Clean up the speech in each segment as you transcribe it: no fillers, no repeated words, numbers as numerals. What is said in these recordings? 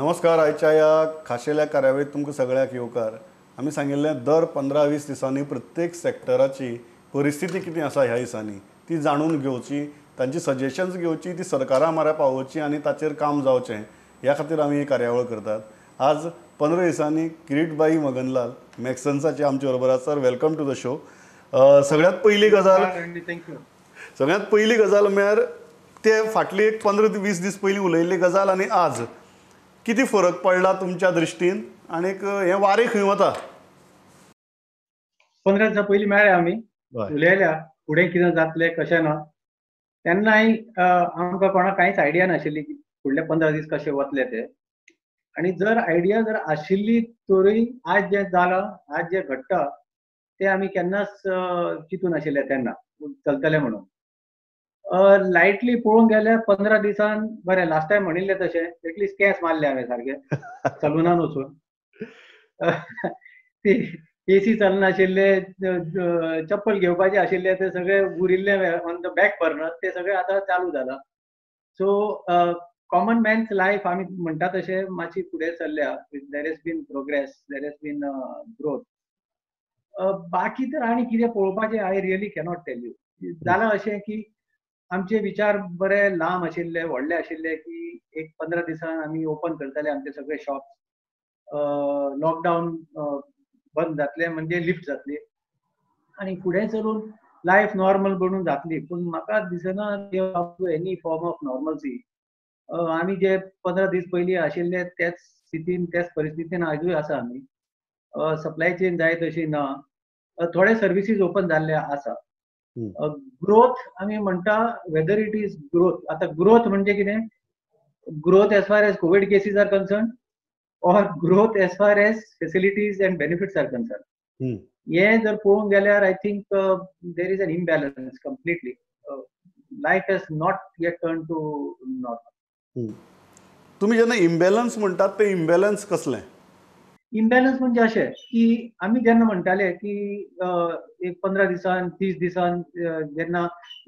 नमस्कार. आयच्या ह्या खाशेल्या कार्यावळीत तुमकां सगळ्यांक येवकार. आमी सांगिल्लें दर 15-20 दिसांनी प्रत्येक सेक्टराची परिस्थिती कितें आसा ह्या दिसांनी ती जाणून घेवची, तांची सजेशन्स घेवची, ती सरकारा म्हऱ्या पावोवची आनी ताचेर काम जावचें ह्या खातीर आमी ही कार्यावळ करतात. आज 15 दिसांनी किरीटभाई मगनलाल मॅक्सन्साचे आमचे बरोबर आसा. Sir, welcome to the show. सगळ्यांत पयली गजाल thank you. सगळ्यांत पयली गजाल म्हळ्यार ते फाटली एक 15-20 दीस पयलीं उलयल्ली गजाल आनी आज कितें फरक पडला तुमच्या दृश्टीन आनीक हें वारें खंय वता? 15 दिसां पयलीं मेळ्ळे आमी, उलयल्या फुडें कितें जातलें कशें ना. तेन्नाय आमकां कोणाक कांयच आयडिया नाशिल्ली की फुडले 15 दीस कशे वतले ते. आनी जर आयडिया जर आशिल्ली तरूय आज जें जालां, आज जें घडटा तें आमी केन्नाच चिंतूं नाशिल्लें तेन्ना चलतलें म्हणून. लायटली पळोवंक गेल्यार 15 दिसान बरें, लास्ट टायम म्हणिल्लें तशें एटलिस्ट केंस मारले हांवें सारके सलुनान वचून. ती एसी चलनाशिल्ले, चप्पल घेवपाचें आशिल्लें ते सगळें उरिल्लें ऑन the back burner, ते सगळें आतां चालू जालां. सो कॉमन मॅन्स लायफ आमी म्हणटा तशें मातशी फुडें सरल्या. There has been progress, there has been growth. बाकी तर आनी कितें पळोवपाचें I really cannot tell you. जालां अशें की आमचे विचार बरे लांब आशिल्ले, व्हडले आशिल्ले की एक 15 दिसान आमी ओपन करतले आमचे सगळे शॉप्स, लॉकडावन बंद जातले म्हणजे लिफ्ट जातली आनी फुडें चलून लायफ नॉर्मल बनून जातली. पूण म्हाका दिसना एनी फॉर्म ऑफ नॉर्मलसी. आमी जे 15 दीस पयलीं आशिल्ले त्याच स्थितीन, त्याच परिस्थितीन आजूय आसा आमी. सप्लाय चेन जाय तशी ना, थोडे सर्विसीज ओपन जाल्ले आसा. ग्रोथ आमी म्हणटा, वेदर it is growth. आतां ग्रोथ म्हणजे कितें? Growth as far as COVID cases are concern or growth as far as facilities and benefits are concern. हें जर पळोवंक गेल्यार I think there is an imbalance completely. Life has not yet turn to normal. तुमी जेन्ना imbalance म्हणटात ते imbalance कसलें? Imbalance म्हणजे अशें की आमी जेन्ना म्हणटाले की एक 15 दिसान 30 दिसान जेन्ना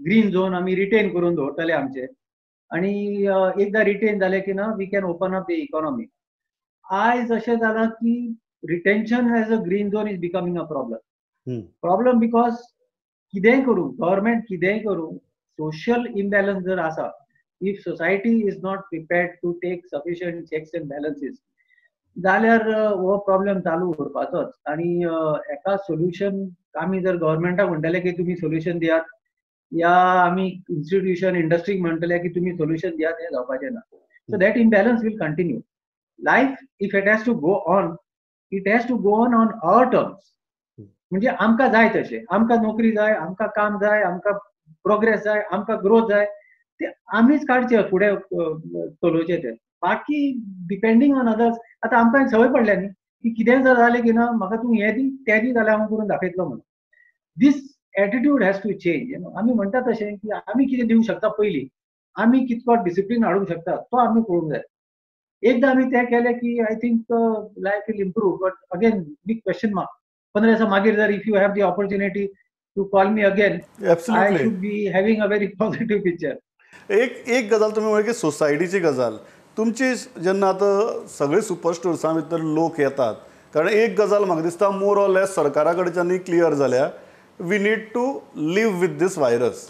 ग्रीन झोन आमी रिटेन करून दवरतले आमचे आनी एकदां रिटेन जालें की ना we can open up the economy. आयज अशें जालां की retention as a green zone is becoming a problem. Problem because कितेंय करूं, गव्हर्मेंट कितेंय करूं, सोशल इम्बॅलन्स जर आसा, if society is not prepared to take sufficient checks and balances जाल्यार हो प्रॉब्लेम चालू उरपाचोच. आनी एका सोल्युशन आमी जर गव्हर्मेंटाक म्हणटले की तुमी सोल्युशन दियात, या आमी इन्स्टिट्यूशन इंडस्ट्रीक म्हणटले की तुमी सोल्युशन दियात, हें जावपाचें ना. So that imbalance will continue. Life if it has to go on, it has to go on on our terms. म्हणजे आमकां जाय तशें, आमकां नोकरी जाय, आमकां काम जाय, आमकां प्रोग्रेस जाय, आमकां ग्रोथ जाय, ते आमीच काडचे फुडें चलोवचें ते. बाकी डिपेंडींग ऑन अदर्स. आतां आमकां संवय पडल्या न्ही की कितेंय जर जालें की ना म्हाका तूं हें दी तें दी जाल्यार हांव करून दाखयतलो म्हणून. This attitude has to change. आमी म्हणटा तशें की आमी कितें दिवंक शकता पयलीं, आमी कितको डिसिप्लीन हाडूंक शकता तो आमी पळोवंक जाय. एकदां आमी तें केलें की I think life will improve. But again big question mark. 15 दिसां मागीर जर if you have the opportunity to call me again, I should be having a very positive picture. एक एक गजाल तुमी म्हणलें की सोसायटीची गजाल तुमची, जेन्ना आतां सगळे सुपर स्टोर्सां भितर लोक येतात, कारण एक गजाल म्हाका दिसता मोर ऑर लेस सरकारा कडच्यानूय क्लियर जाल्या, we need to live with this virus.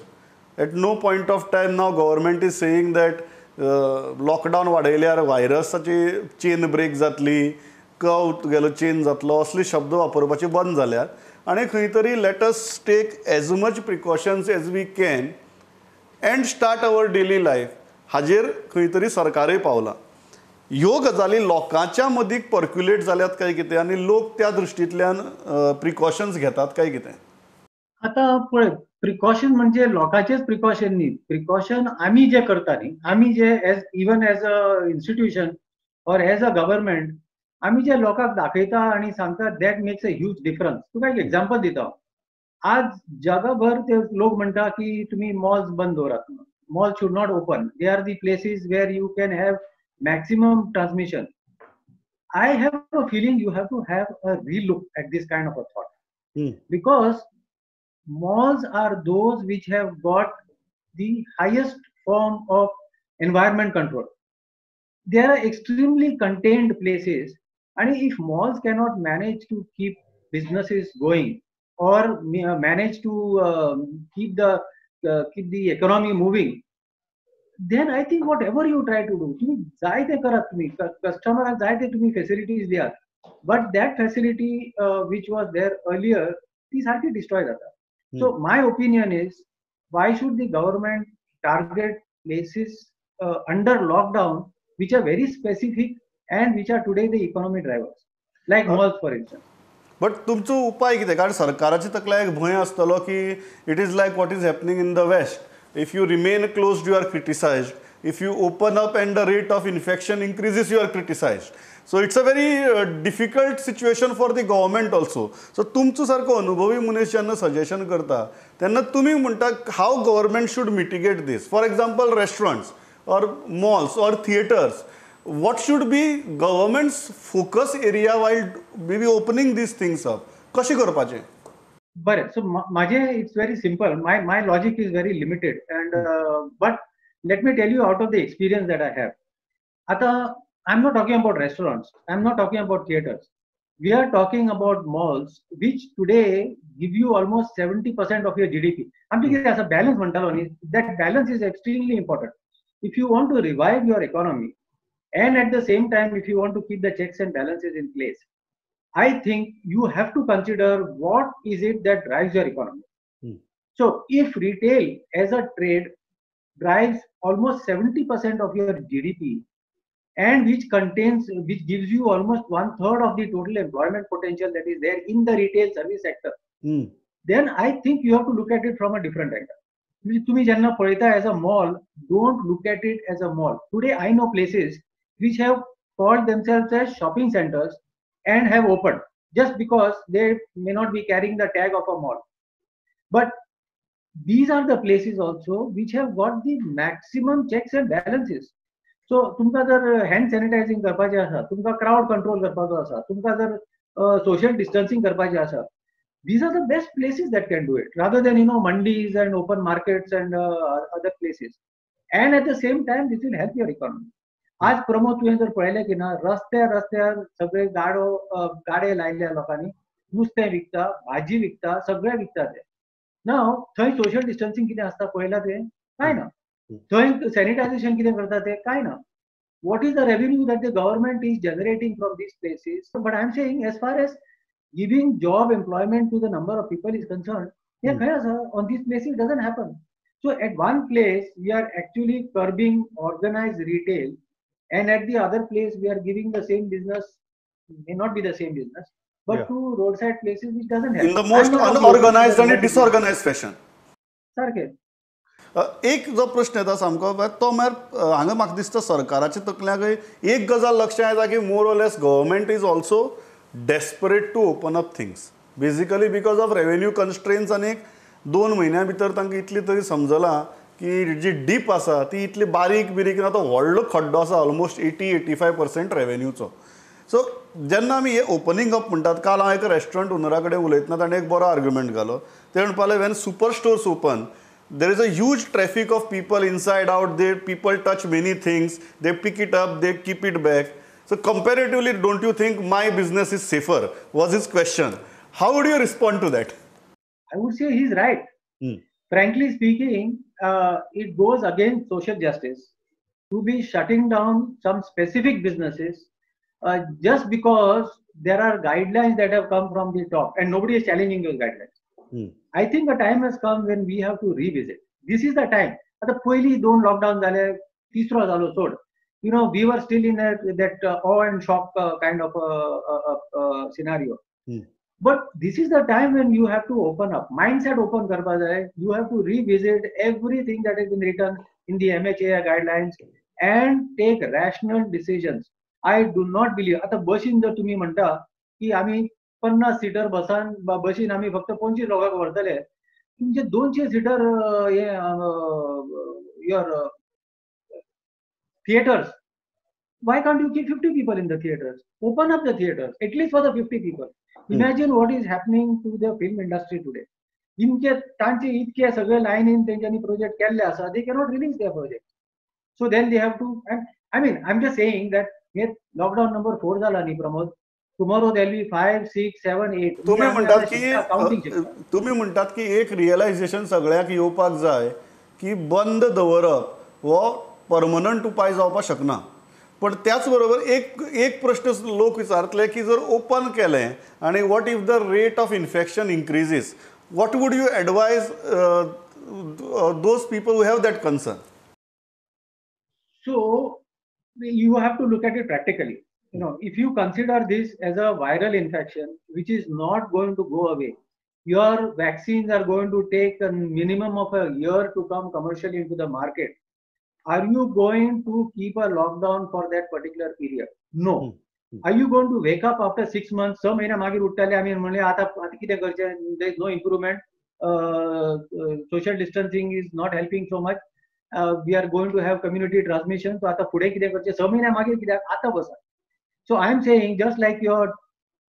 At no point of time now government is saying that lockdown वाडयल्यार व्हायरसाची चेन ब्रेक जातली, कव तुगेलो चेन जातलो, असले शब्द वापरपाचे बंद जाल्यात. आनी खंय तरी let us take as much precautions as we can and start our daily life. हाजेर खंय तरी सरकारय पावलां. ह्यो गजाली लोकांच्या मदीं पर्क्युलेट जाल्यात काय कितें आनी लोक त्या दृश्टींतल्यान प्रिकॉशन्स घेतात काय कितें? आतां पळय, प्रिकॉशन म्हणजे लोकांचेच प्रिकॉशन न्ही, प्रिकॉशन आमी जे करता न्ही, आमी जे as even as a institution or as a government आमी जे लोकांक दाखयता आनी सांगता that makes a huge difference. तुका एक एग्जाम्पल दिता. आज जगभर ते लोक म्हणटा की तुमी मॉल्स बंद दवरात, malls should not open, they are the places where you can have maximum transmission. I have a feeling you have to have a relook at this kind of a thought. Because malls are those which have got the highest form of environment control. There are extremely contained places आणि if malls cannot manage to keep businesses going or manage to keep the economy moving, then I think whatever you try to do, तुम्ही जाय ते करात, तुम्ही कस्टमराक जाय ते तुम्ही facilities दियात, but that facility which was there earlier ती सारखी डिस्ट्रॉय जाता. So my opinion is, why should the government target places under lockdown which are very specific and which are today the economy drivers, like malls for instance. But तुमचो उपाय कितें? कारण सरकाराची तकल्या एक भंय आसतलो की it is like what is happening in the west. If you remain closed you are criticised, if you open up and the rate of infection increases you are criticised. So it's a very difficult situation for the government also. So तुमचो सारको अनुभवी मनीस जेन्ना suggestion करता तेन्ना तुमी म्हणटा how government should mitigate this. For example restaurants or malls or theatres, what should be government's focus area while we be opening these things up? कशें करपाचें? बरें, सो म्हाजें it's very simple. My logic is very limited and but let me tell you out of the experience that I have. आतां I am not talking about restaurants, I am not talking about theatres, we are talking about malls which today give you almost 70% of your GDP. आमचें कितें आसा balance म्हणटालो न्ही, that balance is extremely important. If you want to revive your economy and at the same time if you want to keep the checks and balances in place, I think you have to consider what is it that drives your economy. So if retail as a trade drives almost 70% of your GDP and which contains, which gives you almost 1/3 of the total employment potential that is there in the retail service sector, then I think you have to look at it from a different angle. तुम्ही जेन्ना पळयता as a mall, don't look at it as a mall. Today I know places which have called themselves as shopping centers and have opened just because they may not be carrying the tag of a mall. But these are the places also which have got the maximum checks and balances. So तुमकां जर hand sanitizing करपाचें आसा, तुमकां crowd control करपाचो आसा, तुमकां जर social distancing करपाचें आसा, these are the best places that can do it rather than, you know, mandis and open markets and other places. And at the same time, this will help your economy. आज प्रमोद तुवें जर पळयलें की ना, रस्त्यार रस्त्यार सगळे गाडो गाडे लायल्या लोकांनी, नुस्तें विकता, भाजी विकता, सगळें विकता ते. ना थंय सोशल डिस्टन्सिंग कितें आसता पळयलां तुवें? कांय ना. थंय सॅनिटायझेशन कितें करता ते? कांय ना. What is the revenue that the government is generating from these places? But I am saying as far as giving job employment to the number of people is concerned, on these places doesn't happen. So at one place we are actually curbing organized retail, and at the other place we are giving the same business, may not be the same business, but to roadside places which doesn't happen. In the most unorganized and disorganized fashion. सारखे. एक जो प्रश्न येता सामको तो म्हळ्यार हांगा म्हाका दिसता सरकाराच्या तकल्यांकय एक गजाल लक्षांत येता की more or less government is also desperate to open up things, basically because of revenue constraints. आनी एक 2 म्हयन्या भितर तांकां इतली तरी समजलां की जी डीप आसा ती इतली बारीक बिरीक ना, तो व्हडलो खड्डो आसा ऑलमोस्ट 80-85% रेवेन्यूचो. सो जेन्ना आमी हे ओपनिंग अप म्हणटात, काल हांव एका रेस्टॉरंट ओनरा कडेन उलयतना ताणें एक बरो आर्ग्युमेंट घालो. ते म्हणपाक लागले when super stores open there is a huge traffic of people inside out, they people touch many things, they pick it up, they keep it back. So comparatively, don't you think my business is safer? Was his question. How would you respond to that? I would say he's right. Frankly speaking, it goes against social justice to be shutting down some specific businesses just because there are guidelines that have come from the top and nobody is challenging those guidelines. I think a time has come when we have to revisit. This is the time. आता पयली 2 lockdown जाले, तिसरो जालो सोड. You know, we were still in that awe and shock kind of scenario. But this is the time when you have to open up. Mindset open करपा जाय. You have to revisit everything that has been written in the MHA guidelines and take rational decisions. I do not believe. आता बशीन जर तुम्ही म्हणता की आम्ही 50 seater बसान बशीन आम्ही फक्त 25 लोकांक व्हरतले, तुमचे 200 सीटर हे your theatres, why can't you keep 50 people in the theatres? Open up the theatres at least for the 50 people. Imagine what is happening to the film industry today. इमके तांचे इतके सगळे लायनीन तेंच्यांनी प्रोजेक्ट केल्ले आसा, they cannot release their project. So then they have to, and I mean I am just saying that hey lockdown number 4 जाला न्ही Pramod, tomorrow there will be 5, 6, 7, 8. तुम्ही म्हणतात की एक रियलायझेशन सगळ्यांक येवपाक जाय की बंद दवरप हो परमनंट उपाय जावपाक शकना. पण त्याच बरोबर एक एक प्रश्न लोक विचारतले की जर ओपन केलें आनी what if the rate of infection increases, what would you advise those people who have that concern? So you have to look at it practically. You know, if you consider this as a viral infection which is not going to go away, your vaccines are going to take a minimum of a year to come commercially into the market. Are you going to keep a lockdown for that particular period? No. Are you going to wake up after 6 months? 6 महिने मागीर उठ्ठाले आमी म्हणले आतां आतां कितें करचें, there is no improvement, social distancing is not helping so much, we are going to have community transmission, so आतां फुडें कितें करचें, 6 महिने मागीर कित्याक, आतां बसात. So I am saying, just like your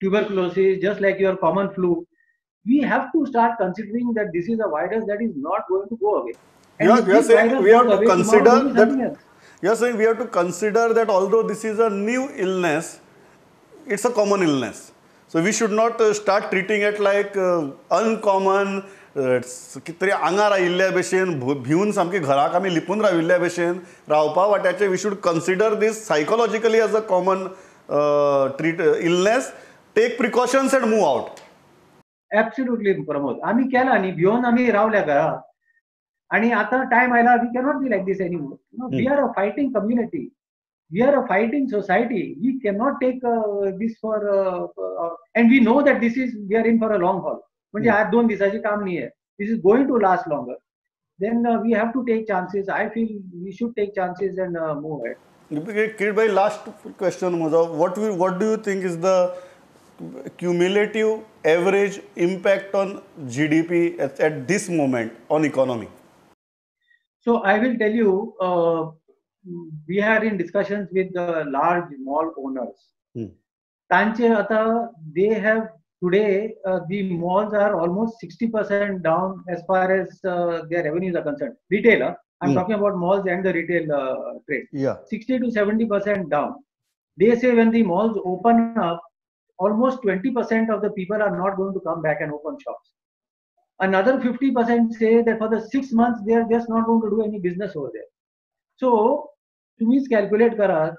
tuberculosis, just like your common flu, we have to start considering that this is a virus that is not going to go away. You are saying we have to consider that. You are saying we have to consider that although this is a new illness, it's a common illness. So we should not start treating it like uncommon. कितें तरी आंगार आयिल्ल्या भशेन भिवन सामकी घराक आमी लिपून राविल्ल्या भशेन रावपा वाट्याचें. We should consider this psychologically as a common treat illness, take precautions and move out. Absolutely Pramod, आमी केला न्ही, भिवन आमी रावल्या घरा आनी आतां टायम आयला, we cannot be like this anymore. We are a fighting community, we are a fighting society, we cannot take this for and we know that this is, we are in for a long haul. म्हणजे आज 2 दिसाचें काम न्ही हें, this is going to last longer. Then we have to take chances. I feel we should take chances and move ahead. Kirit bhai, last question म्हजो, what do you think is the cumulative average impact on GDP at this moment on economy? So I will tell you, we are in discussions with the large mall owners. तांचे आता they have today, the malls are almost 60% down as far as their revenues are concerned. Retail, I'm talking about malls and the retail trade. Yeah. 60 to 70% down. They say when the malls open up, almost 20% of the people are not going to come back and open shops. Another 50% say that for the 6 months, they are just not going to do any business over there. So, तुम्हीच calculate करा,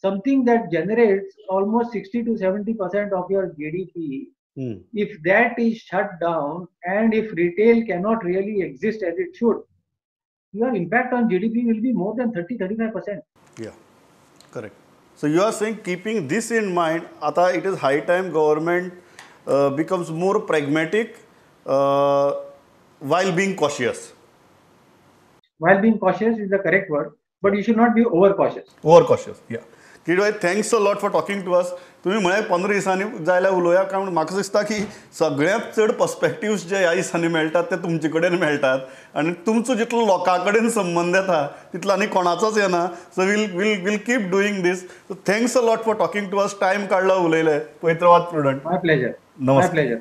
something that generates almost 60 to 70% of your GDP, if that is shut down and if retail cannot really exist as it should, your impact on GDP will be more than 30-35%. Yeah, correct. So you are saying, keeping this in mind, आता it is high time government becomes more pragmatic while being cautious. While being cautious is the correct word, but you should not be over cautious. Over cautious, yeah. Kirit bhai, thanks a lot for talking to us. तुम्ही म्हळें 15 दिसांनी जाल्यार उलोवया, कारण म्हाका दिसता की सगळ्यांत चड पर्सपेक्टिव्स जे ह्या दिसांनी मेळटात ते तुमचे कडेन मेळटात आनी तुमचो जितलो लोकां कडेन संबंद येता तितलो आनी कोणाचोच येना. So we'll keep doing this. So thanks a lot for talking to us. Time काडला उलयले. पवित्रवाद prudent. My pleasure. नमस्कार. My pleasure.